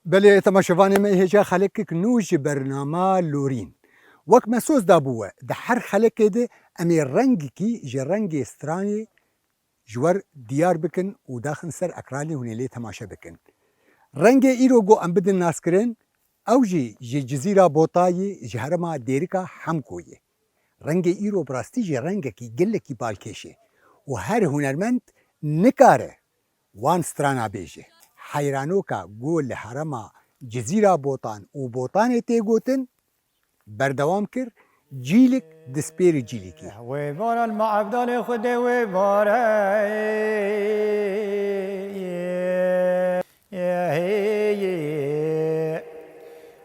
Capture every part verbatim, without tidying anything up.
Belê temaşevanê me, hêja xelekek nû ji bernama Lorîn. Wek me soz dabû we, di her xelekê de em ê rengekî ji rengê stranê ji we diyar bikin û daxin ser ekranê hûn ê lê temaşe bikin. Rengê îro ku em bidin naskirin, ew jî ji Cizîra Botayê ji herêma Dêrika Hemko ye. Rengê îro bi rastî jî rengekî gelekî balkêş e û her hunermend nikare wan strana bêje. Heyranoka ku li herêma Cizîra Botan û Botanê tê gotin, berdewam kir, cîlik dispêrî cîlikî. Wê varan ma evdalê Xwedê wê vare.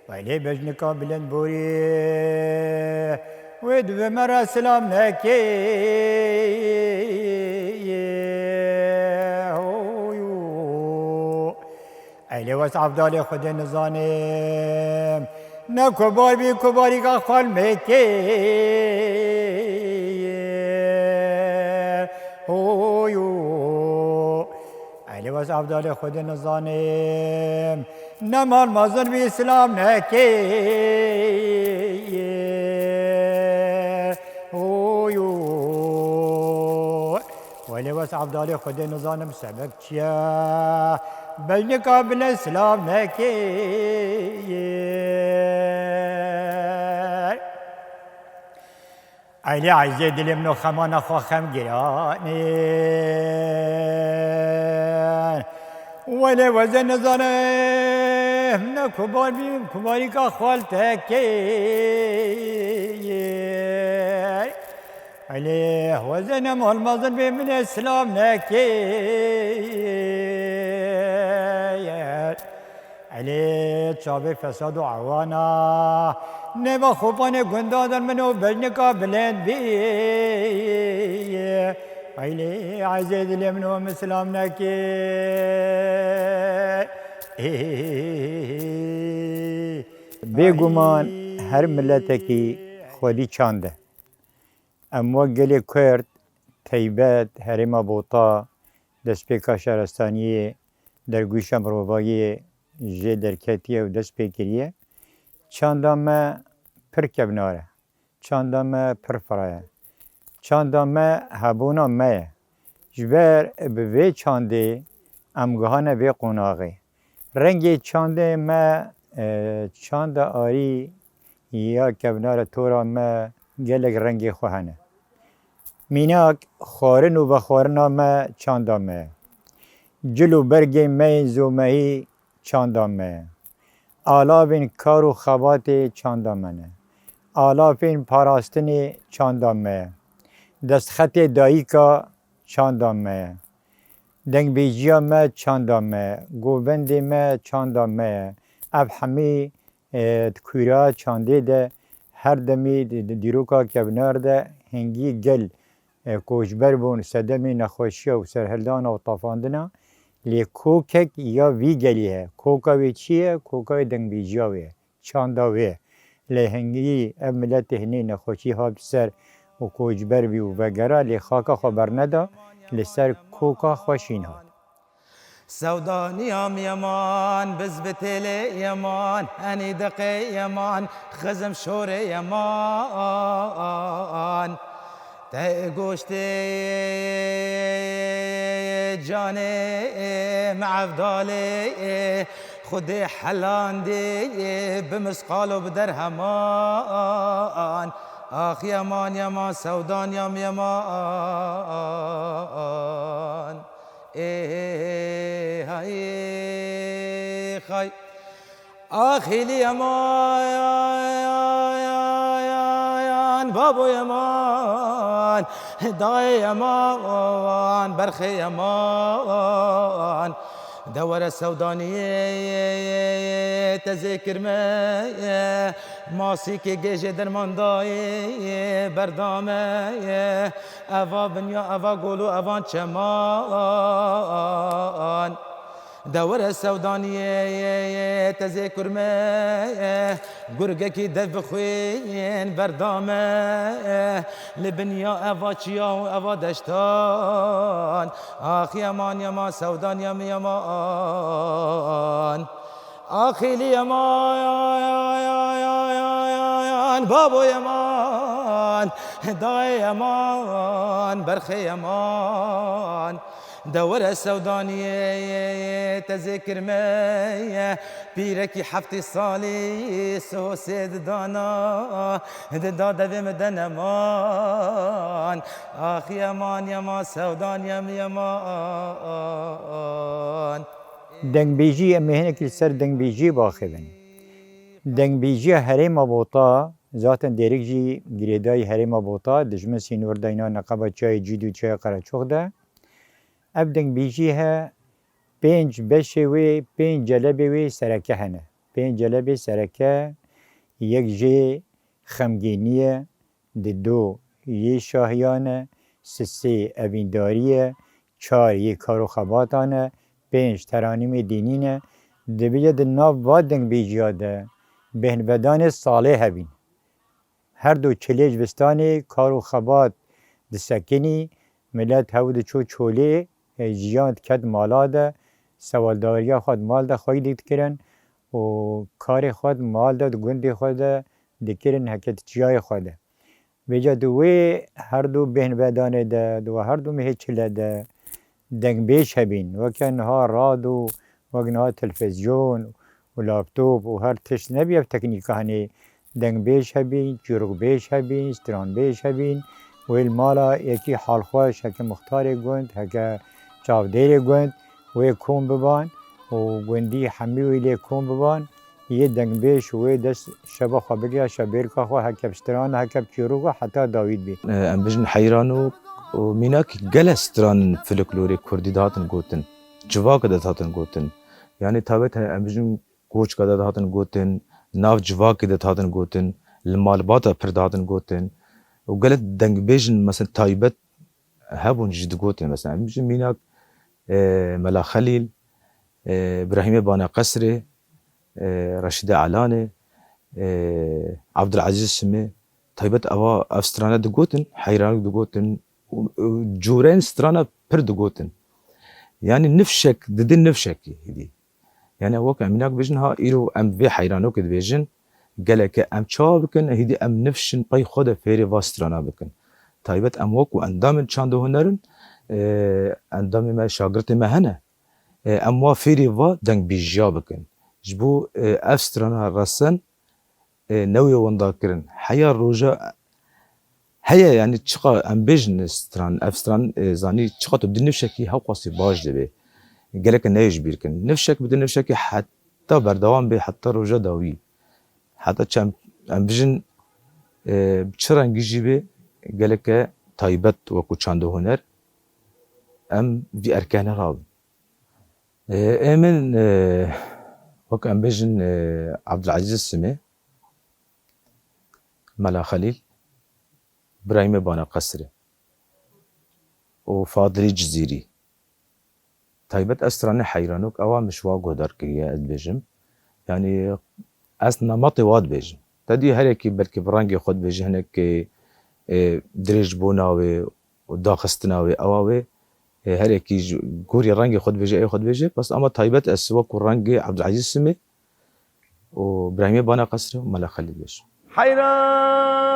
Weylê bejnika bilind borî, wê divê me re silam nekê. Hoyo. Eylê wes evdalê Xwedê nizanim, ne kubar bî kubarîka xwal mekê. Hoyo. Eylê wes evdalê Xwedê nizanim, ne mal mezin bî silam nekê. Hoyo. Welê wes evdalê Xwedê nizanim sebeb çi ye? Bejnika bile silav nekê. Eylê ezê dilê min û xemana xwe xem giranê. Welê wezê nizanim ne kubar bî, kubarîka xwal tekê. Elê wezê ne mal mezin bê min ê silav nekê. Elê çavê fesad û ewana nêva xopanê gunda der min û bejnika bilind bî. Elê ezê dilê min û min silav nekê. Bêguman her miletekî xwedî çand e. Em wek gelê Kurd, teybet herêma Bota, destpêka şaristaniyê, dergûşa mirovayiyê jê derketiye û dest pê kiriye. Çanda me pir kevnar e. Çanda me pir fireh e. Çanda me hebûna me ye. Ji ber bi vê çandê em gihane vê qonaxê. Rengê çandê me, e, çanda arî ya kevnara tora me gelek rengê xwe hene. Mînak, xwarin û vexwarina me çanda me ye. Cil û bergê me yên zomehî çanda me ye. Alavên kar û xebatê çanda me ne. Alafên parastinê çanda me ye. Destxetê dayika çanda me ye. Dengbêjiya me çanda me ye. Govendê me çanda me ye. Ev hemî, e, di kûra çandê de her demî di, di dîroka kevnar de hingî gel, e, koçber bûn, sedemê nexweşiya û serhildana û tafandina. Lê kokek ya vî gelî heye. Koka wê çi ye? Koka wê dengbêjiya wê ye. Çanda wê ye. Lê hingî ev miletê hinê nexweşî hat ser û koçber bî û vegera, lê xaka xwe berneda, li ser koka xwe şîn hat. Sewdaniyam yeman, biz bi têlê yeman, enî deqê yeman, xizim şorê yeman. Te goştê canê me evdalê, Xwedê helandê bi misqal û bi derheman. Ax yeman, yeman, sewdaniyam yeman. Ê hay xay. Axîlî eman, babo eman, dayê eman, berxê eman. De were sewdaniyê te zêkir me, masîkê gêjê dermandayê berdame. Eva binya, eva gol û evan çeman. De were sewdaniyê te zê kurme, gurgekî dev bixwîn berdame. Li binya eva çiya û eva deştan, ax yeman yeman sewdaniya min yeman. Axîlî Yeman, Babo Yeman, Dayê Yeman, Berxê Yeman. De were sewdaniyê te zêkir me ye, pîrekî heftê salî sosê didana, dida devê min de neman. Ax Yeman, Yeman, sewdaniyê min Yeman. Dengbêjî, em ê hinekî li ser dengbêjiyê biaxivin. Dengbêjiya herêma Bota, zaten Dêrik jî girêdayî herêma Bota, dijmin sînor de îna neqeba çiyayê Cûd û çiyayê Qereçox de. Ev dengbêjî he, pênc beşê wê, pênc celebê wê sereke hene. Pênc celebê sereke, yek jê xemgînî ye, di do yê şahiyan e, sisê evîndarî ye, çar yê kar û xebatan e, pênc teranîmê dînî ne. Dibêje di nav va dengbêjiya de bêhnvedanê salê hebîn. Her du çilê ji vistanê kar û xebat disekinî, milet hew diçû çolê, e, jiyan diket mala de, sewaldariya xwe di mal de xweyî dikirin û karê xwe di mal de, di gundê xwe de dikirin, heke di çiyayê xwe de. Vêca di wê her du bêhnvedanê de, di we her du mehê çile de dengbêj hebîn. Weke niha rado, wek niha televîzyon û laptop û her tişt nebî, ev teknîka henê dengbêj hebîn, çîrokbêj hebîn, stranbêj hebîn. Wê li mala yekî halxweş, heke muxtarê gund, heke çavdêrê gund, wê kom biban û gundî hemî wê lê kom biban. Yê dengbêj wê dest şeva xwe bigire, şebêrka xwe heke bi stran, heke bi çîroka heta dawî dibê. Em bijin heyranok û mînak gelek stran folklorê kurdî dihatin gotin, civaka de dihatin gotin. Yanî taybet em bijin koçka de dihatin gotin, nav civakê de dihatin gotin, li malbata pir dihatin gotin û gelek dengbêjin mesela taybet hebûn jî digotin. Mesela em bijin mînak, e, Mela Xelîl, e, Birahîmê Bane Qesrê, e, Reşîdê Elanê, e, Abdulezîz Simê, taybet eva ev strane digotin, heyranok digotin û, û curên strana pir digotin. Yanî nifşek didin nifşekî hêdî. Yanî wek em mînak bijin ha îro em vê heyranokê dibêjin, geleke em çawa bikin, hêdî em nifşin pey xwe de fêrê va strana bikin. Taybet em wek ku endamên çand û huner in, e, endamê me, şagirtê me hene. E, em wa fêrî va dengbêjiya bikin. Ji bo, e, ev strana resen, e, newê winda kirin. Heya roja heye, yanî çiqa em bêjin stran, ev stran, e, zanî çiqa tu bi nifşekî hewqasî baş dibe. Gelek neyê ji bîr kirin. Nifşek bi nifşekî heta berdewam bê, heta roja dawî. Heta çend em bijin, e, bi çi rengî jî bê, geleke taybet wekû çand û huner, em vî erkene rabin. Ê, ê min, e, wek em bêjin, e, Abdulezîz Simê, Mela Xelîl, Birahîmê Bana Qesrê û Fadilî Cizîrî. Taybet ez stranê heyranok ewa min ji wa guhdar kiriye, ez dibêjim. Yanî ez nematê wa dibêjim. Te dî her yekî belkî bi rengê xwe dibêje, hinekê, e, dirêjbûna wê û daxistina wê, ewa wê, e, her yekî ji gorî rengê xwe dibêje, ê xwe dibêje. Bes ama taybet ez wekû rengê Abdulezîz Simê û Birahîmê Bana Qesrê û Mela Xelîl dibêjim. Heyran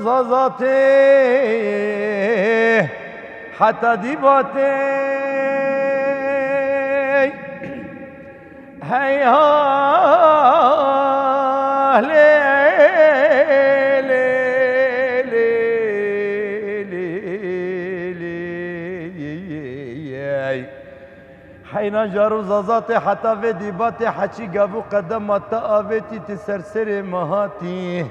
Zazatê heta dîbatê. Hey ha, lê, lê, lê, lê, lê, yey. Heyna jar û zazatê heta vê dîbatê heçî gav û qedema te avêtî ti ser serê me hatî.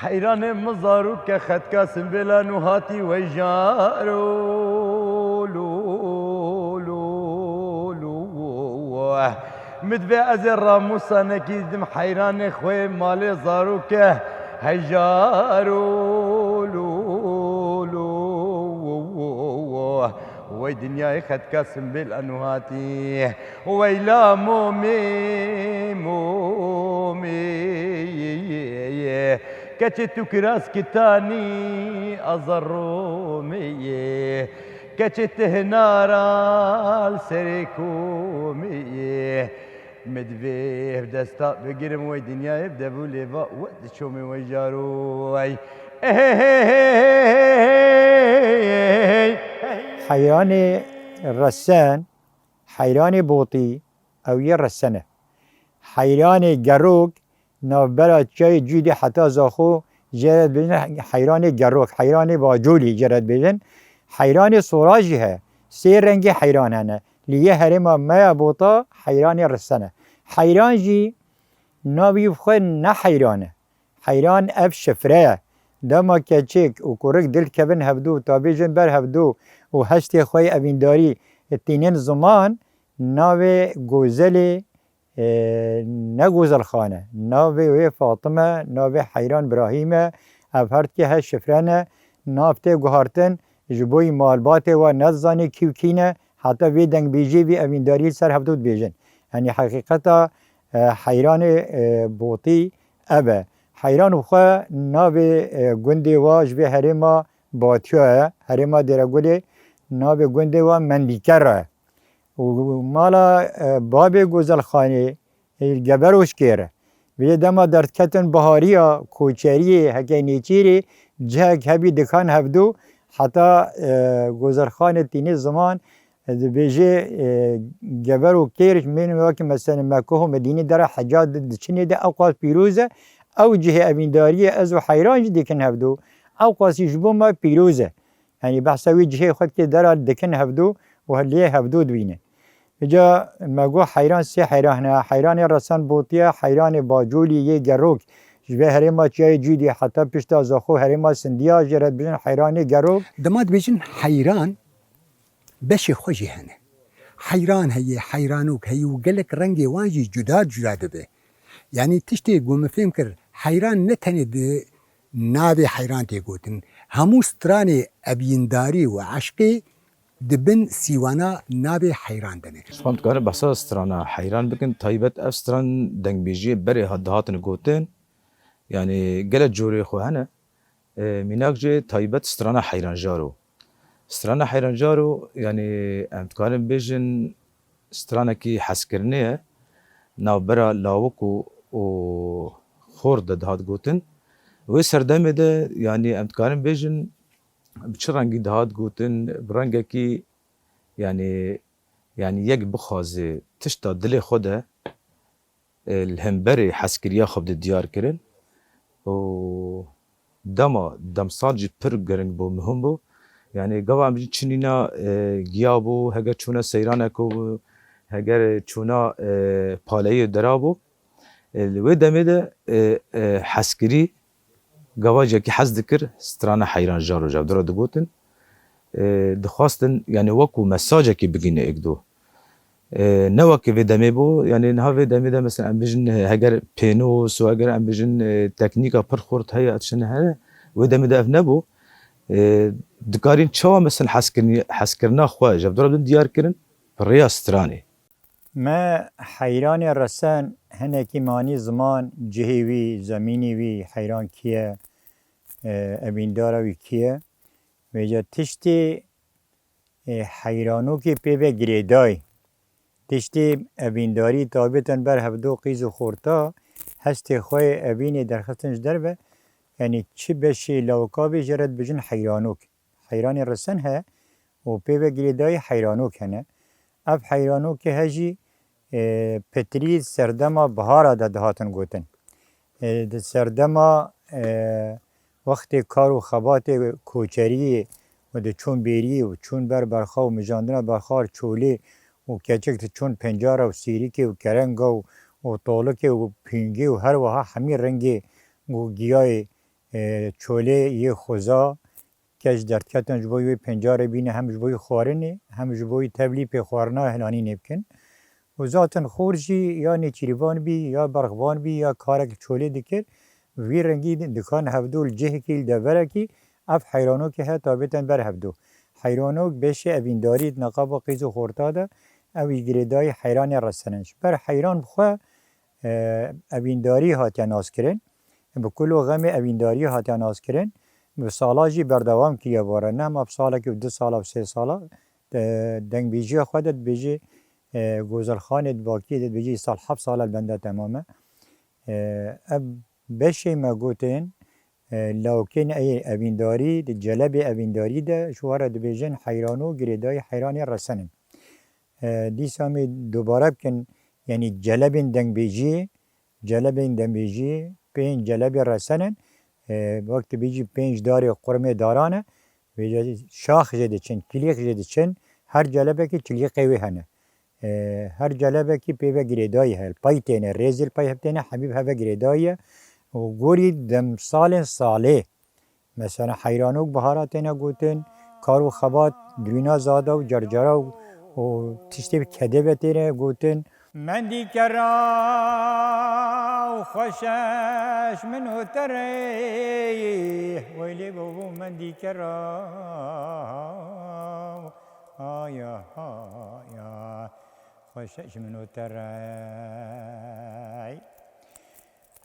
Heyranê min zarûke xetka simbêla nû hatî wey jaro, lo, lo, lo. Min divê ez ê ramûsa nekî dim heyranê xwe malê zarûke hejaro, lo, lo. Wey dinyayê xetka simbêla nû hatî. Weyla momê, momê. Keçê tu kiras kitanî azar romê. Keçê tihna ra li serê komê ye. Min divê ev desta bigirim wey dinyayê bi devûlê va we diçomê wey jaro wey. Heyranê resen, heyranê botî, ew yê resen e. Heyranê gerok, navbera çiyayê Cûdî heta Zaxo jê re dibêjin heyranê gerok, heyranê bacolî jê re dibêjin. Heyranê sora jî heye. Sê rengê heyran hene. Lê yê herêma me ya Bota heyranê risen e. Heyran jî navî xwe ne heyran e. Heyran ev şifre ye. Dema keçik û kurik dil kevin hevdû, tabêjin ber hevdû û hestê xwe yê evîndarî tînin ziman, navê Gozelê, e, ne Gozelxan e. Navê wê Fatime, navê Heyran Birahîm e. Ev her tikê her şifre ne. Nav tê guhartin, ji bo yî malbatê we ne dizanî kî û kî ne. Heta vê dengbêjiyê vî evîndarî li ser hevdû dibêjin. Yanî heqîqeta, e, heyranê, e, botî ev e. Heyran û xwe navê, e, gundê wa ji vê herêma Batiya ye, herêma Dêregulê, navê gundê wa Mendîkera ye. Û mala, e, babê Gozelxanê, e, Geber û Şkêr e. Vê dema derdiketin bihariya koçeriyê, heke nêçîrê cihek hebî dikan hevdû, heta, e, Gozelxanê tînî ziman, e, dibêje, e, Geber û Kêr, min wekî mesela Mekuh û Medînê dera heca di-, diçinê de ew qas pîroz e, ew cihê evîndariyê ez û heyran jî dikin hevdû, ew qasî ji bo me pîroz e. Yanî behsa wî cihê xwe dike dera dikin hevdû û lê hevdû dibînin. Îca me got heyran sê heyran hene. Heyranê resen botiye, heyranê bacolî yê gerok. Ji vê herêma çiyayê Cûdî heta pişta Zaxo herêma Sindiya jê re dibêjin heyranê gerok. Dema dibêjin heyran, beşê xwe jî hene. Heyran heye, heyranok heye û gelek rengê wan jî cuda cuda dibe. Yanî tiştê ku min fêm kir, heyran ne tenê di navê heyran tê gotin. Hemû stranê evîndarî û eşqê di bin sîwana navê heyran de ne. Ji xwe em dikarin behsa strana heyran bikin, taybet ev stran dengbêjiyê berê hat, dihatin gotin. Yanî gelek corê xwe hene. E, mînak jê taybet strana Heyranjaro. Strana Heyranjaro, yanî em dikarin bêjin stranekî hezkirinê ye. Navbera lawik û, û xort de dihat gotin. Wê serdemê de, yanî em dikarin bêjin bi çi rengî dihat gotin, bi rengekî, yanî, yanî yek bixwaze tişta dilê xwe de, e, li hemberê hezkiriya xwe bi diyar kirin û dema demsal jî pir giring bû, muhim bû. Yanî gava em jî çinîna, e, giya bû, heger çûna seyraneko bû, heger çûna, e, paleyê dera bû. E, li wê demê de, e, e, hezkirî gava jekî hez dikir, strana Heyran Jaro ji hevdû re digotin. E, dixwastin, yanî wekû mesajekî bigihîne êk do. E, ne wekî vê demê bû, yanî niha vê demê de mesela em bijin, e, heger pênos û heger em bijin, e, teknîka pir xurt heye, tiştin hene, wê demê de ev nebû. E, dikarîn çawa mesela hezkirin-, hezkirina xwe ji hevdû re bidin diyar kirin, bi rêya stranê. Me heyranê resen hinekî manî ziman, cihê wî, zemînê wî, heyran kî ye, e, evîndara wî kî ye. Vêca tiştê, e, heyranokê pê ve girêdayî. Tiştê evîndarî tabitin ber hevdo qîz û xorta, hestê xwe yê evînê derxistin ji derve, yanî çi beşê lawika bê jê re dibêjin heyranok. Heyranê resen he û pê ve girêdayî heyranok hene. Ev heyranokê he jî, e, pitirî serdema bihara de dihatin gotin. E, di serdema, e, wextê kar û xebatê koçeriyê û diçûn bêriyê û çûn ber berxa û mijandina berxa çolê û keçik diçûn pencara û sêrikê û kerenga û, û tolikê û pîngê û her wiha hemî rengê û giyayê, e, çolê yê xuza, keç derdiketin ji bo wê pencarê bîne, hem ji bo wê xwarinê, hem ji bo wê tevlî pê xwarina hilanînê bikin. Û zaten xor jî ya nêçîrvan bî, ya berxvan bî, ya karek çolê dikir, vî rengî dikan hevdû li cihekî, li deverekî, ev heyranokê he tabêtin ber hevdû. Heyranok beşê evîndarî di neqaba qîz û xorta de, ew î girêdayî heyranê resen in. Ji ber heyran bi xwe, e, evîndarî hatiye naskirin. Bi kul û xemê evîndarî hatiye naskirin. Bi sala jî berdewam kiriye vare. Ne hema bi salekî û du sala, bi sê sala, e, dengbêjiya xwe de dibêjê, e, Gozelxanê di Bakiyê de dibêjê, îsal heft sal e li benda temam e. E, ev beşê me gotin, e, lawkên ey evîndarî, di celebê evîndarî de ji we re dibêjin heyran û girêdayî heyranê resen in. E, dîsa em ê dubare bikin, yanî celebên dengbêjiyê, celebên dengbêjiyê, pênc celebê resen in. E, wek tu bêjî pênc darê qurmê daran e, vêca şax jê diçin, kilîx jê diçin, her celebekî kilîxê wê hene. E, her celebekî pê ve girêdayî heye, li pey têne, rêzê li pey hev têne, hemî bi hev ve girêdayî ye. Û gorî demsalên salê, mesela heyranok bihara têne gotin, kar û xebat, dirûna zada û cercera û, û tiştê bi kedê ve têne gotin. Mendî kera û xweşeş min û te re, weylê babo mendî kera. Haya, haya, xweşeş min û te re.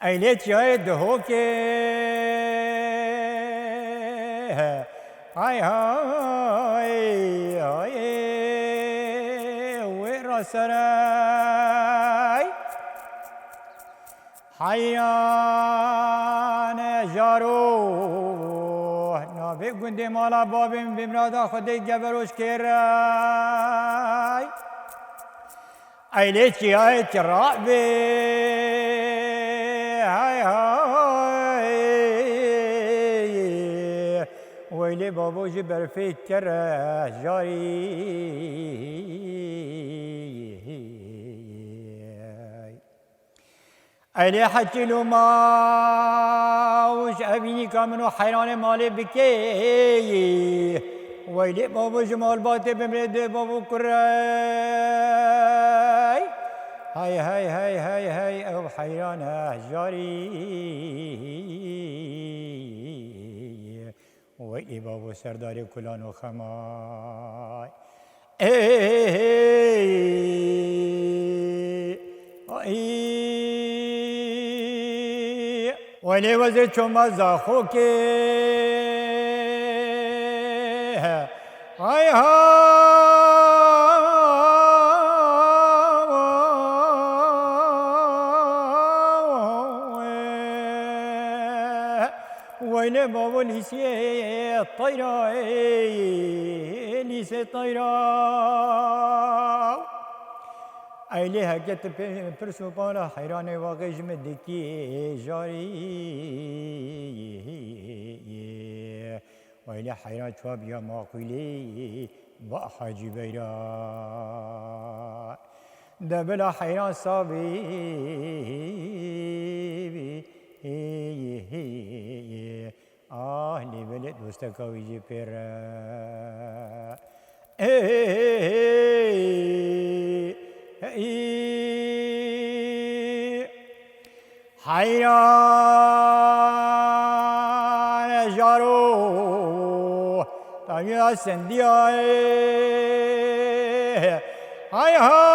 Ey lê çiyayê dihokê. Hay, hay, hay, wê raserey. Heyran e jaro. Navê gundê mala babê min bimrada Xwedê geveroj kêrey. Eylê çiyayê çirabê. Hay, hay. Weylê babo ji berfê kere jarî. Eylê heçî loma û ji evînîka min û heyranê malê bikeyî. Weylê bavo ji malbatê bimrê dê bavo kurey. Hey, hey, hey, hey, hey, ew heyran e jarî. Wey ê bavo serdarê kulan û xemay. Ey, ay. Welê wezê çoma zaxokê. Ay ha. Weylê bavo lîsê tayra, lîsê tayra. Eylê heke tu pê-, pirs û pala heyranê waxê ji min dikî jarî. Weylê heyran çabiya maqûlî ba Hacî Beyra. De bila heyran sabî. Ah, lê belê dosteka wî jî pê re. Ê, ê, ê, ê. Heyran e jaro, tavîna sendiyayê. Hay ha.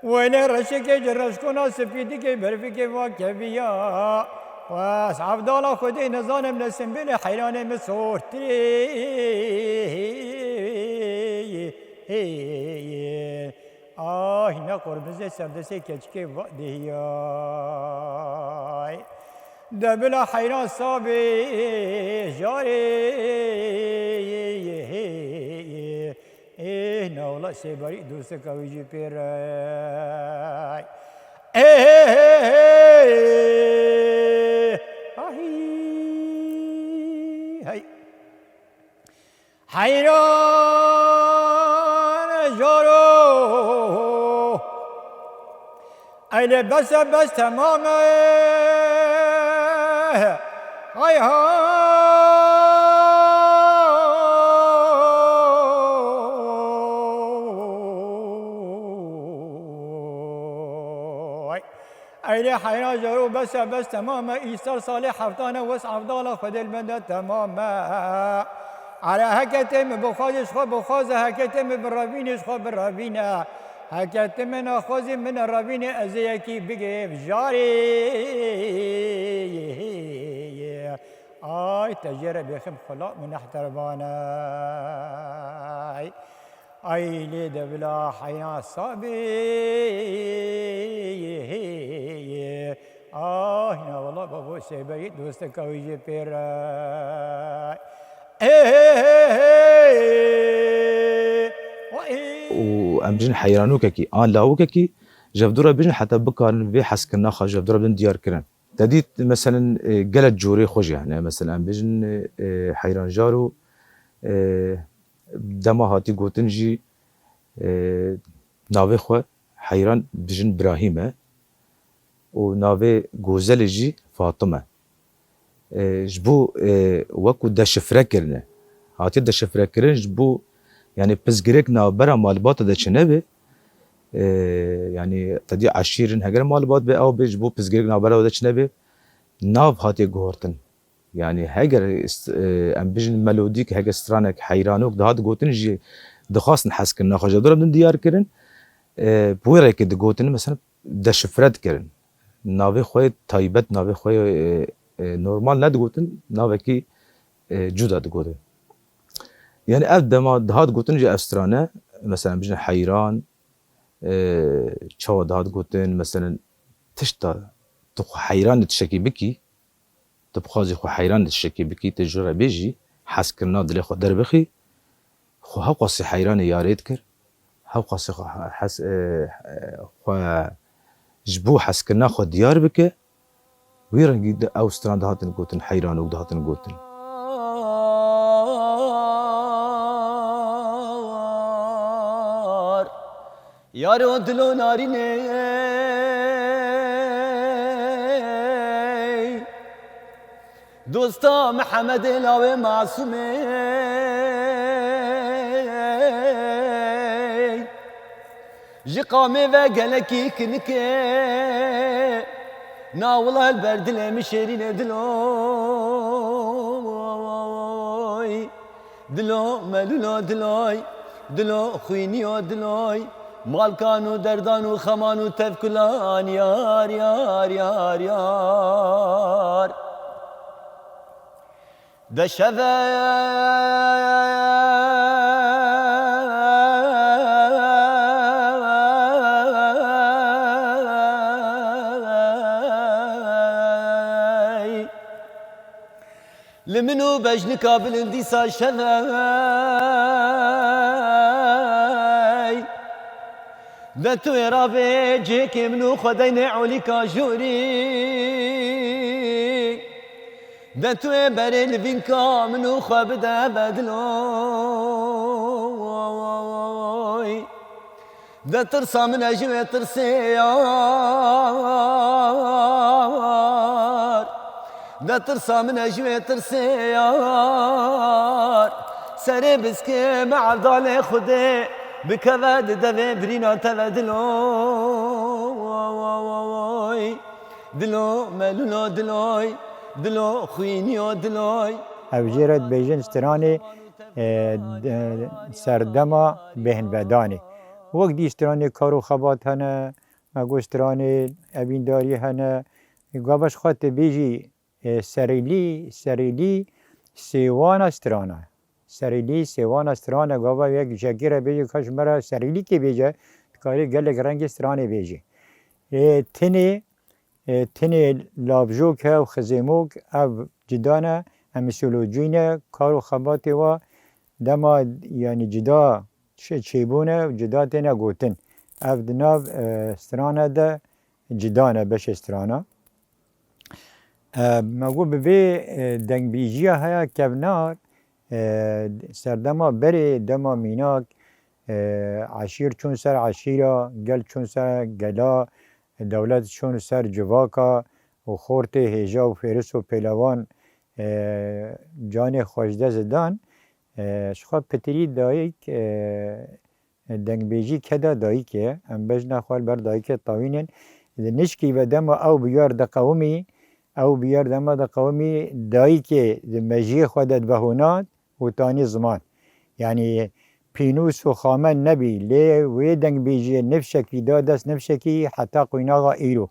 Weylê reşikê ji reşkona spî dikê berfikê va keviya. Wes evdala Xwedê nizanim li simbêlê heyranê min sortirê. Ay ne qurbizê serdestê keçikê va dihiyay. De bila heyran sabê jarê. Ê, newla sêbarî dosteka wî jî pê re. Ê, ahî, hey. Heyran e jaro. Eylê bes e bes temam e. Hay hay. Eylê heyran jaro bes e bes temam e. Îsal salê heftan e wes evdala Xwedê li bende temam e. Are heke tê min bixwazî ji xwe bixwaze, heke tê min birevînî ji xwe birevîne. Heke tê min naxwazî min revînî, ez ê yekî bigê bi jarê. Ay te jê re bêxim xula min nehtervanay. Ay lê de bila heyna sabê. Ah, hîna wela babo sêberî dosteka wî jê pê re. Ê, ê, ê, ê, ê. Wa, ê. Û em bijin heyranokekî, an lawikekî, ji hevdû re bijin heta bikarin vê hezkirina xwe ji hevdû re bidin diyar kirin. Te dît, meselen, e, gelek corê xwe jî hene. Meselen, em bijin, e, heyranjaro, e, dema hatî gotin jî, e, navê xwe heyran bijin Birahîm e û navê gozelê jî Fatim e. E, ji bo, e, wekû deşifre kirine. Hatiye deşifre kirin ji bo, yani, pirsgirêk navbera malbata de çinebe. E, yani, tedî eşîrin heger malbat be ew bê, ji bo pirsgirêk navbera de çinebe, nav hatiye guhertin. Yani, heger ist-, e, em bijin melodîk, heger stranek heyranok dihat gotin jî dixwastin hezkirina xwe ji dor em din diyar kirin. E, bi wê rêkê digotin, mesela, deşifre dikirin. Navê xwe yê taybet, navê xwe yê, e, e, normal nedigotin, navekî, e, cuda digotin. Yani ev dema dihat gotin jî ev strane, mesela bijin heyran, e, çawa dihat gotin, mesela tişta tu xwe heyran dî tiştekî bikî, tu bixwazî xwe heyran dî tiştekî bikî, tu ji re bêjî, hezkirina dilê xwe derbixî, xwe hewqasî heyranê yarê dikir, hewqasî xwe he-, hes-, e, e, xwe ji bo hezkirina xwe diyar bike, wî rengî di ew stran dihatin gotin, heyranok dihatin gotin. Yaro dilo narînê, dosta Mihemedê lawê masûmê. Ji qamê ve gelekî kinike, na wila li ber dilê min şêrîne diloy. Dilo melûlo diloy, dilo xwînîyo diloy, malkan û derdan û xeman û tevkulan yar, yar, yar, yar. De şeve Li min û bejnika bilindî sa şevey. De tu ê rabê cihekê min û xwe deynê olîka jûrî. De tu ê berê livînka min û xwe bide bedloy. De tirsa min e ji wê tirsê yar. De tirsa min e ji wê tirsê yar. Serê biskê me evdalê Xwedê bikeve di devê birîna te ve diloy. Dilo melûlo diloy. Dilo xwînîyo diloy. Ev jê re dibêjin stranê, e, d-, serdema bêhnvedanê. Wek dî stranê kar û xebat hene, me got stranê evîndarî hene. Gava ji xwe tu bêjî, e, serîlî, serîlî sêwana strana. Serîlî sêwana strana, gava yek jekî re bêje, ka ji me re serîlîkê bêje, dikarî gelek rengê stranê bêjî. E, tinê, e, tinê lavjok e û xizêmok, ev cida ne, em îsolocî ne, kar û xebatê wa dema, yanî cida çi-, çêbûne û cida têne gotin. Ev di nav, e, strana de cida ne, beşê strana. E, me got bi vê, e, dengbêjiya heya kevnar, e, serdema berê, dema mînak, e, eşîr çûn ser eşîra, gel çûn ser gela, dewlet çûn ser civaka û xortê hêja û fêris û pêlewan, e, canê xwe ji dest didan. E, ji xwe pitirî dayik, e, dengbêjî keda dayikê, em bejna xwe li ber dayikê tawînin. Di nişkî ve dema ew biyar diqewimî, ew biyar dema diqewimî, dayikê di mejiyê xwe de dibehûnat, û tanî ziman. Yanî pînûs û xame nebî, lê wê dengbêjiyê nifşekî da dest nifşekî heta qwînaxa îro.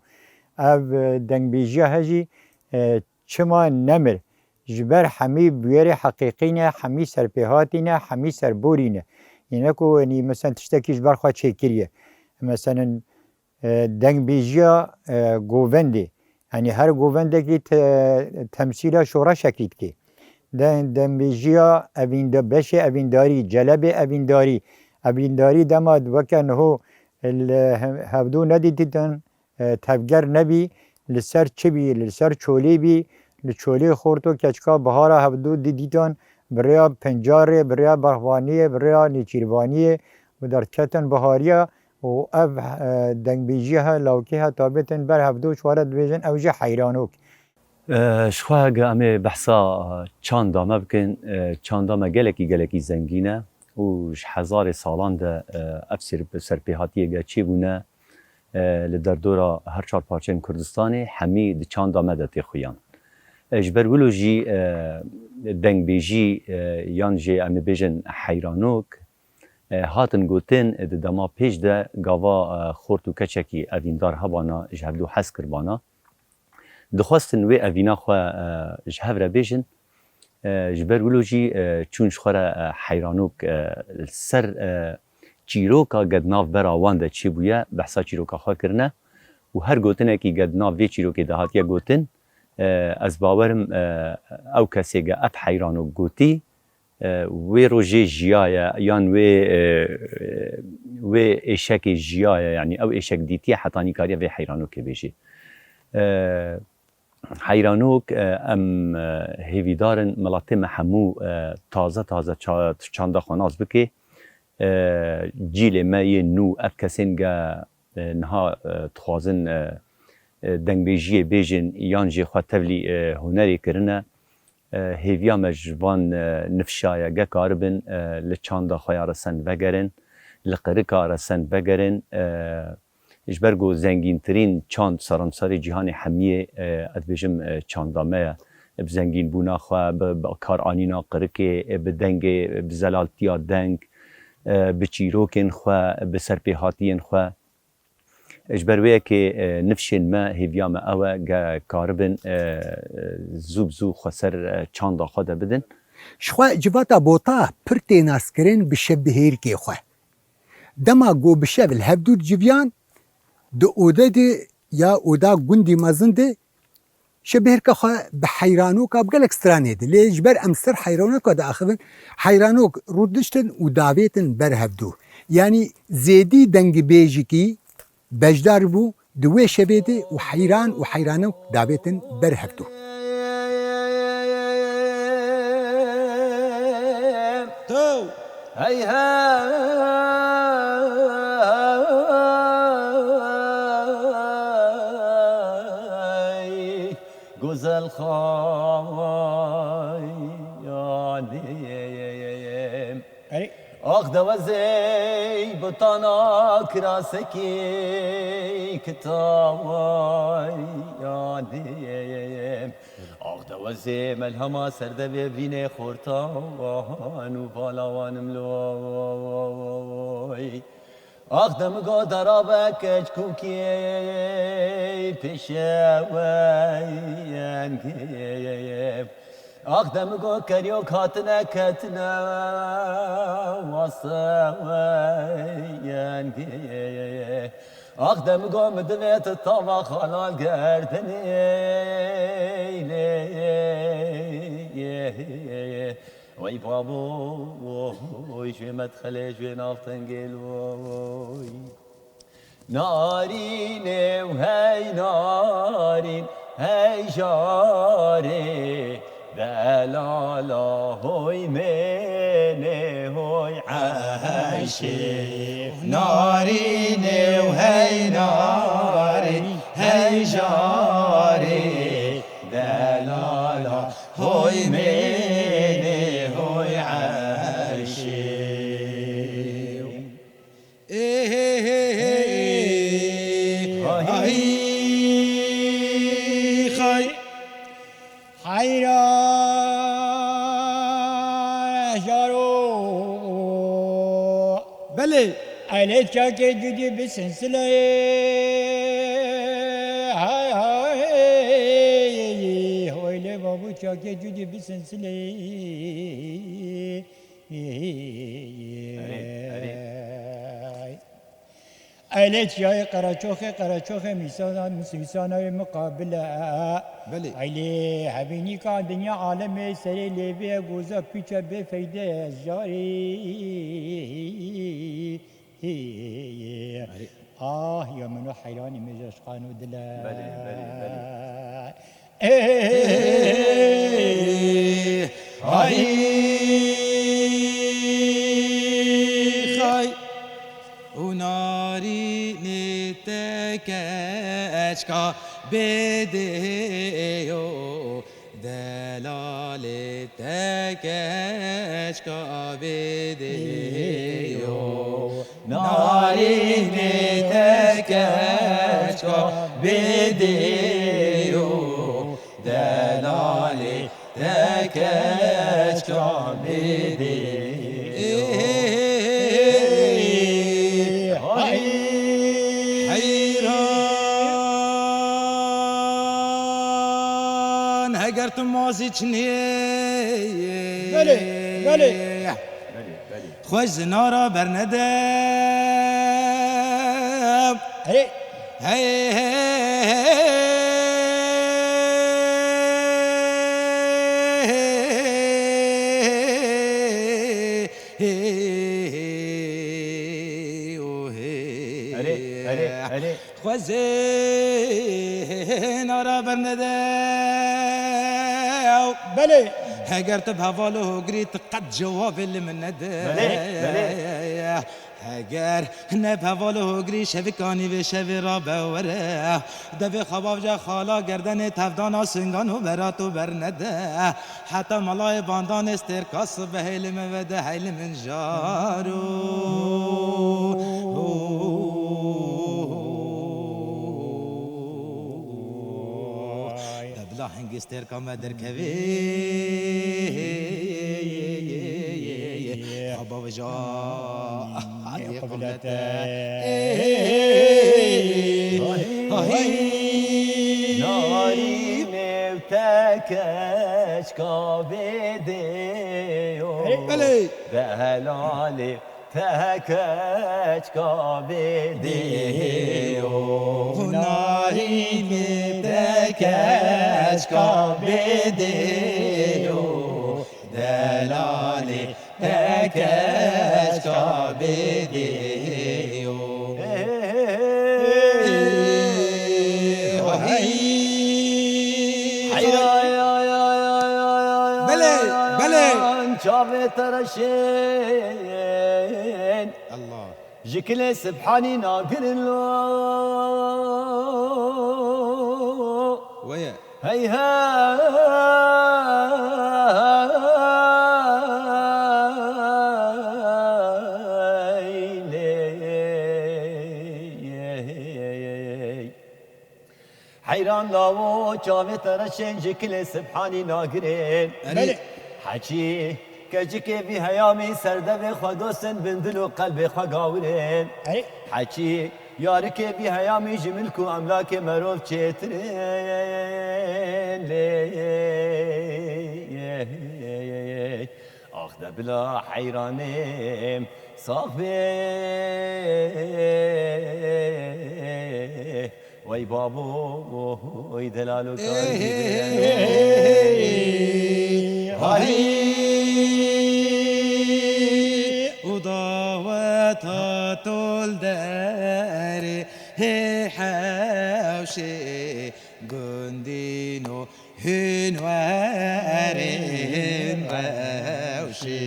Ev, e, dengbêjiya he jî, e, çima nemir? Ji ber hemî bûyerê heqîqî ne, hemî serpêhatî ne, hemî serborî ne. Yê ne ku, yanî, mesela tiştekî ji ber xwe çêkiriye. Meselen, e, dengbêjiya, e, govendê. Yanî her govendekî te-, temsîla şoreşekî dike. Deng-, dengbêjiya evînda-, beşê evîndarî, celebê evîndarî. Evîndarî dema weke niho li he-, hevdû nedîtîtin, e, tevger nebî, li ser çi bî, li ser çolê bî, li çolê xort û keçika bihara hevdû dî-, dîtan, bi rêya pencarê, bi rêya berxvaniyê, bi rêya nêçîrvaniyê, bi derketin bihariya û ev, e, dengbêjiya he, lawkê he, tabêtin ber hevdû çware dibêjin, ew jî heyranok. E, ji xwe hege em ê behsa çanda me bikin, e, çanda me gelekî, gelekî zengîn e û ji hezarê salan de, e, ev ser-, serpêhatiyê ge çêbûne, e, li derdora her çar parçeyên Kurdistanê hemî di çanda me de tê xuyan. E, ji ber wilo jî, e, dengbêjî, e, yan jî em ê bêjin heyranok, e, hatin gotin, e, di dema pêş de gava, e, xort û keçekî evîndar hebana, ji hevdû hez kiribana. Dixwestin wê evîna xwe, e, ji hev re bêjin. E, ji ber wilo jî, e, çûn ji xwe re, e, heyranok, e, li ser, e, çîroka ge di nav bera wan de çêbûye, behsa çîroka xwe kirine û her gotinekî ge di nav vê çîrokê de hatiye gotin, e, ez bawerim, e, ew kesê ge ev heyranok gotî, e, wê rojê jiyaye yan wê, e, wê êşekê jiyaye, yanî ew êşek dîtiye hetanî kariye vê heyranokê bêjê. E, heyranok, e, em, e, hêvîdar in miletê me hemû, e, taze taze ça-, çanda xwe nas bike. E, cîlê me yê nû ev kesên ge, e, niha, e, dixwazin, e, e, dengbêjiyê bêjin yan jî xwe tevlî, e, hunerê kirine. E, hêviya me ji van, e, nifşa ye, ge karibin, e, li çanda xwe ya resen vegerin, li qirika resen vegerin. E, ji ber ku zengîntirîn çand seranserê cîhanê hemiyê, e, ez dibêjim, e, çanda me ye. Bi zengînbûna xwe, bi, bi karanîna qirikê, e, bi dengê, bi zelaltiya deng, e, bi çîrokên xwe, bi serpêhatiyên xwe. Ji ber wê yekê, e, nifşên me, hêviya me ew e, ge karibin, e, zû bi zû xwe ser, e, çanda xwe de bidin. Ji xwe civata Bota pir tê naskirin bi şevbihêrikê xwe. Dema ku bi şev li hevdû diciviyan, di ode de ya oda gundî mezin de, şevbihêrka xwe bi heyranoka bi gelek stranê de. Lê ji ber em ser heyranoka diaxivin, heyranok rûdiştin û davêtin ber hevdû. Yanî zêdî dengibêjikî beşdar bû di wê şevê de û heyran û heyranok davêtin ber hevdû. Hey hey, güzel xayalim. Erê. Ax dewezey butana kirasekî kitawalim. Ax dewezê melhema serdevê vînê xortan û valawanim loy. Ax demigo darabe keçkûkî pêşeweyengê. Ax demigo keriyok hatine ketine waseweyengê. Ax demigo mi dilê tu tava xalal gerdinê lê. Wey babo, oy jê medxelê jê nav tengê loy. Narînê û hey narîn, hey jarê, delala hoy mênê hoy eyşê. Narînê û hey narîn, hey jarê, delala hoy mênê hoy eyşê. Ê hê hê hê, ay, xay, hayra. Hele çakê cudî bi sinsilê. Hay hay. Hoyle babu çakê cudî bi sinsilê. Erê, erê. Eyle çiyayê Qereçoxê, Qereçoxê mîsana, mîsana wê miqabile. Belê. Eyle hevînîka dinya alemê serê lêvê goza pîça bê feyde jarî. Erê. Ah ya min o heyranî min ji eşqan û dile. Belê, belê, belê. Ê, hay, hay. Û narînê te keçka bêdê yo, delalê te keçka bêdê yo. Narînê te keçka bêdê yo, delalê te keçka bêdê yo. Hay. Heyran, heger tu mazî çinê. Belê, belê. Xwe ji nara bernede. Hey. Hey, hey, hey, hey, oh, hey. Erê, erê, erê. Xwezê nara bernede. Belê. Heger tu bi heval û hogirî, tu qet cewabê li min nede. Belê, belê. Heger ne bi heval û hogirî, şevikanî vê şevê rabe were. Devê xwe bavca xala gerdenê tevdana singan û berat û bernede. Heta melayê bandanê stêrka sibehê li me vede, hey li min jaro. Bila hingê stêrka me derkevê. Xwe bavêja. Ay, qebilete. Ay, ay. Narînê te keçka bêdê yo. Belê. Delalê te keçka bêdê yo. Narînê te keçka bêdê yo. Delalê te keçka bêdê yo. Hey, hey, hey, hey. Hey. Ay, ay, ay. Belê, belê. Çavê te reşên. Allah. Ji kilê Sibhanî nagirin lo. Weye. Hey, hey, lê. Heyran lawo çavê te reşên ji kilê Sibhanî nagirin. Belê. Heçî keçikê vî heyamî serdevê xwe dostin bin dil û qelbê xwe gawirin. Erê. Heçî yarikê vî heyamî ji milk û emlakê merov çêtirin. Lê. Ax de bila heyranê sax bê. Wey babo, wey delalo karî. Ey, hay. Û daweta tol derê hê hewşê gundîno. Hûn werin rewşê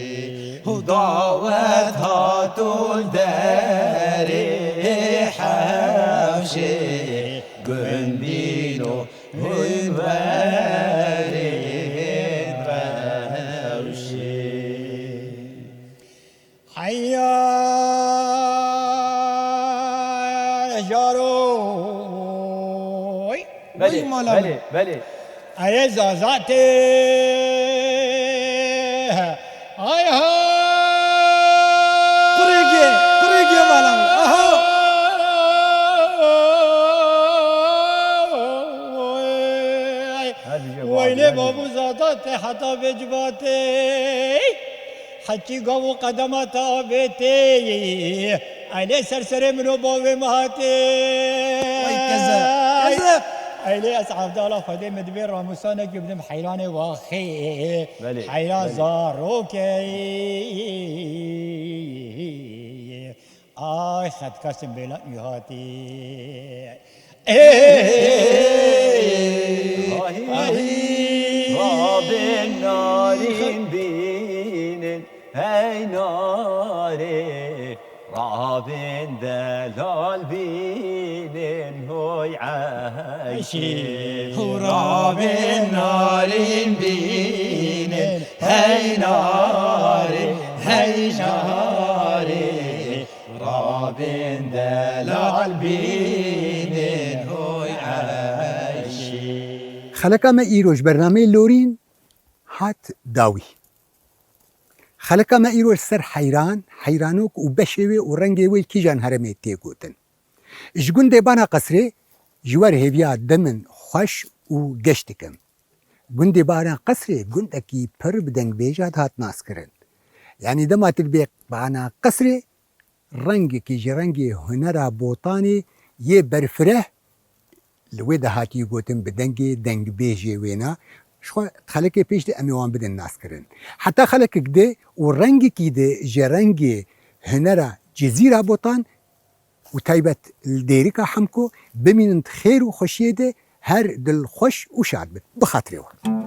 û dawet hatûn derê hewşê gundîno hûn werin rewşê. Heya jaroy. Belê, belê, belê. Erê zazatê. Ay ha. Kurê gê, kurê gê mala. Babu zada te heta vê civatê. Heçî gav û qedema te avêtê. Eylê ser serê min û bavê min hatê. Ay, keze, keze. Eylê ez evdala Xwedê min divê ramûsanekî bidim heyranê waxê. Belê, Heyran belê. Zarokê. Ay, xetkasim bêla û hatî. Ey, Rabin narîn bînin, hey narê. Rabin delal bînin, hoy eşî. Rabin narîn bînin, hey narê, hey narê. Rabên delal bînin hoy eşî. Xeleka me îro ji bernameyê Lorîn hat dawî. Xeleka me îro li ser heyran, heyranok û beşê wê û rengê wê li kîjan herêmê tê gotin. Ji gundê Bana Qesrê ji we re hêviya dimin xweş û geş dikim. Gundê Bana Qesrê gundekî pir bi dengbêja dihat naskirin. Yanî dema tu dibê Bana Qesrê, rengekî ji rengê hunera Botanê yê berfireh li wê de hatî gotin bi dengê dengbêjê wêna. Ji xwe xelekê pêş de em ê wan bidin naskirin. Heta xelekek di û rengekî di ji rengê hunera Cizîra Botan û taybet li Dêrika Hemko bimînin di xêr û xweşiyê de, her dilxweş û şad bin. Bi xatirê we.